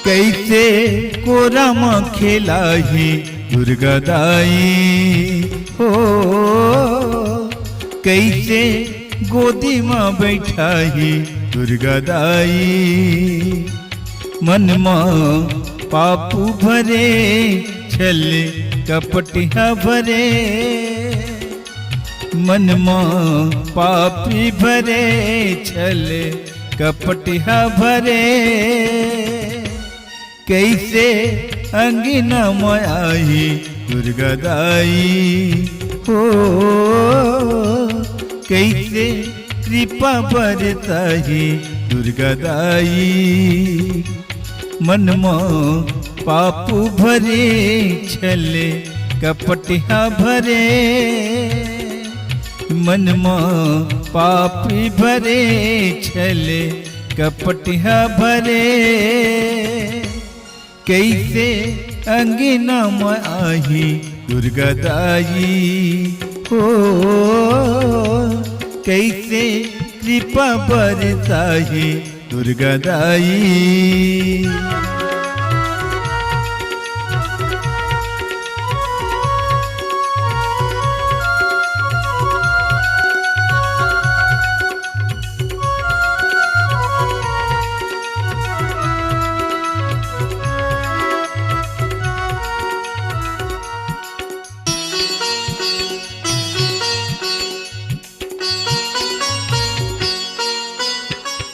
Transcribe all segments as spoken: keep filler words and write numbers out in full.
कइसे कोरा म खेलाही दुर्गा दाई हो, कइसे गोदी म बइठाही दुर्गा दाई। मन म पाप भरे, छल कपट ह भरे, मन म पाप भरे, छल कपट ह भरे। कइसे अंगना म आही दुर्गा दाई हो, कइसे कृपा बरसाही दुर्गा दाई। मन म पाप भरे, छल कपट ह भरे, मन म पाप भरे, छल कपट ह भरे। कइसे अंगना म आही दुर्गा दाई हो, कइसे कृपा बरसाही दुर्गा दाई।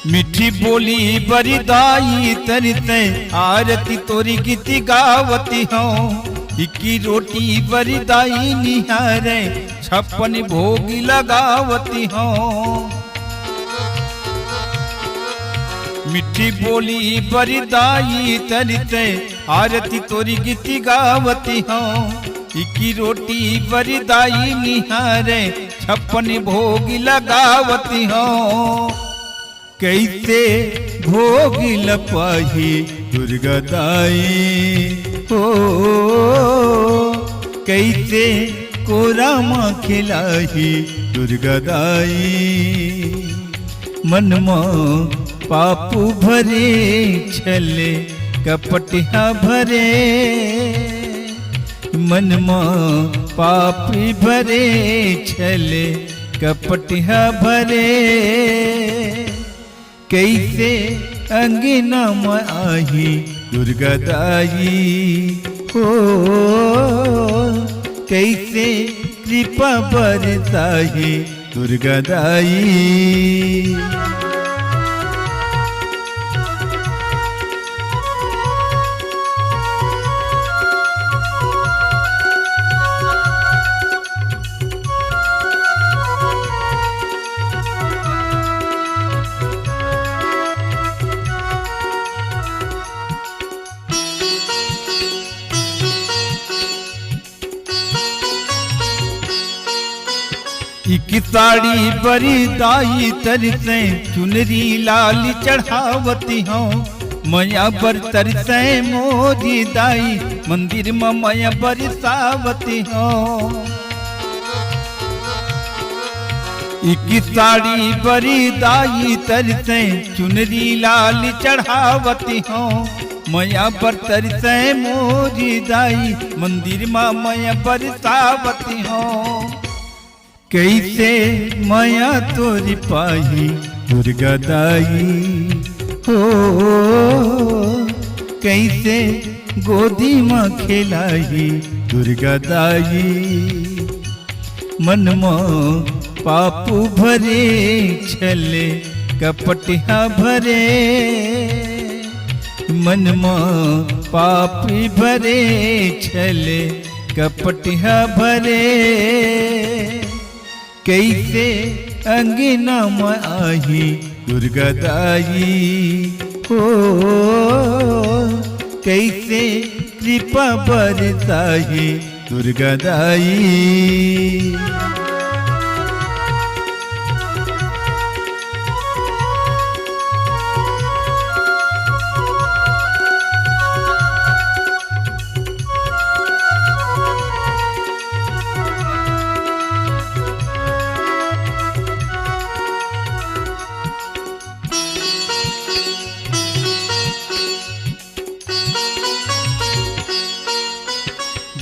मीठी बोली बरसाही तोर से, आरती तोर गीत गावत हँव। इक्की रोटी बरसाही निहारे, छप्पन भोग लगावत हँव। मीठी बोली बरसाही तोर से, आरती तोर गीत गावत हँव। इक्की रोटी बरसाही निहारे, छप्पन भोग लगावत हँव। कइसे भोग ल पाही दुर्गा दाई हो, कइसे कोरा म खेलाही दुर्गा दाई। मन म पाप भरे, छल कपट ह भरे, मन म पाप भरे, छल कपट ह भरे। कइसे अंगना म आही दुर्गा दाई हो, कइसे कृपा बरसाही दुर्गा दाई। इक्की साड़ी बरसाही तोर से, चुनरी लाल चढ़ावत हँव। मया बर तरसे मोरी दाई, मंदिर म मया बरसावत हँव। इक्की साड़ी बरसाही तोर से, चुनरी लाल चढ़ावत हँव। मया बर तरसे मोरी दाई, मंदिर म मया बरसावत हँव। कइसे मया तोर पाही दुर्गा दाई हो, कइसे गोदी म खेलाही दुर्गा दाई। मन म पाप भरे, छल कपट ह भरे, मन म पाप भरे, छल कपट ह भरे। कइसे अंगना म आही दुर्गा दाई हो, कइसे कृपा बरसाही दुर्गा दाई।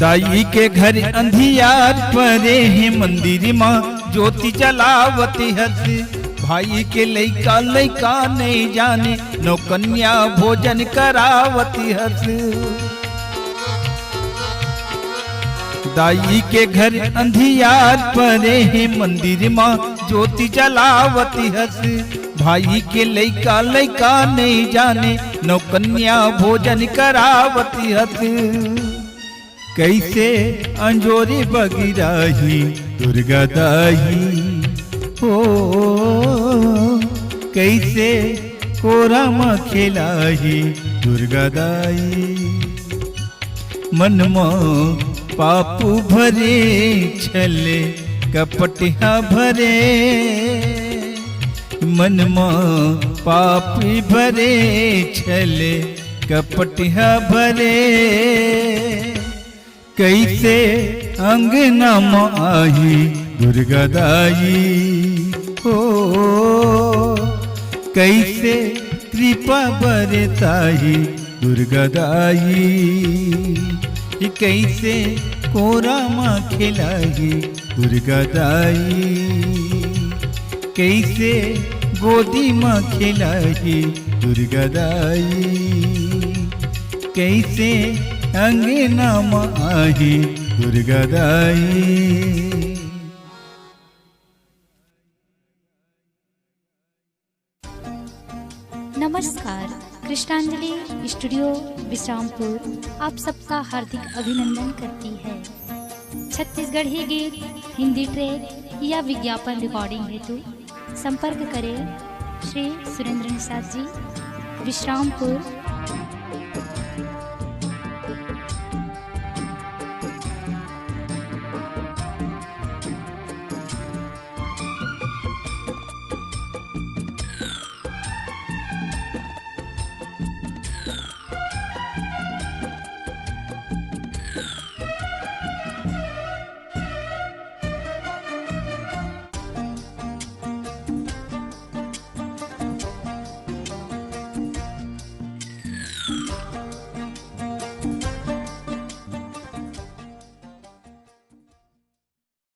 दाई के घर अंधियार परे हे, मंदिर मा ज्योति जलावत हस। भाई के लइका लइका नहीं जाने, नौ कन्या भोजन करावत हस। दाई के घर अंधियार परे हे, मंदिर मा ज्योति जलावत हस। भाई के लइका लइका नहीं जाने, नौ कन्या भोजन करावत हस। कैसे अंजोरी बगिराही दुर्गा दाई हो, कैसे कोरा म खेलाही दुर्गा दाई। मन म पाप भरे, छले कपटिया भरे, मन म पाप भरे, छले कपटिया भरे। कैसे अंगना म आही दुर्गा दाई हो, कैसे कृपा बरसाही दुर्गा दाई, कैसे कोरा म खेलाही दुर्गा दाई, कैसे गोदी म खेलाही दुर्गा दाई, कैसे अंगना म आही दुर्गा दाई। नमस्कार, कृष्णांजलि स्टूडियो विश्रामपुर आप सबका हार्दिक अभिनंदन करती है। छत्तीसगढ़ी गीत, हिंदी ट्रैक या विज्ञापन रिकॉर्डिंग हेतु संपर्क करें श्री सुरेंद्र निषाद जी, विश्रामपुर,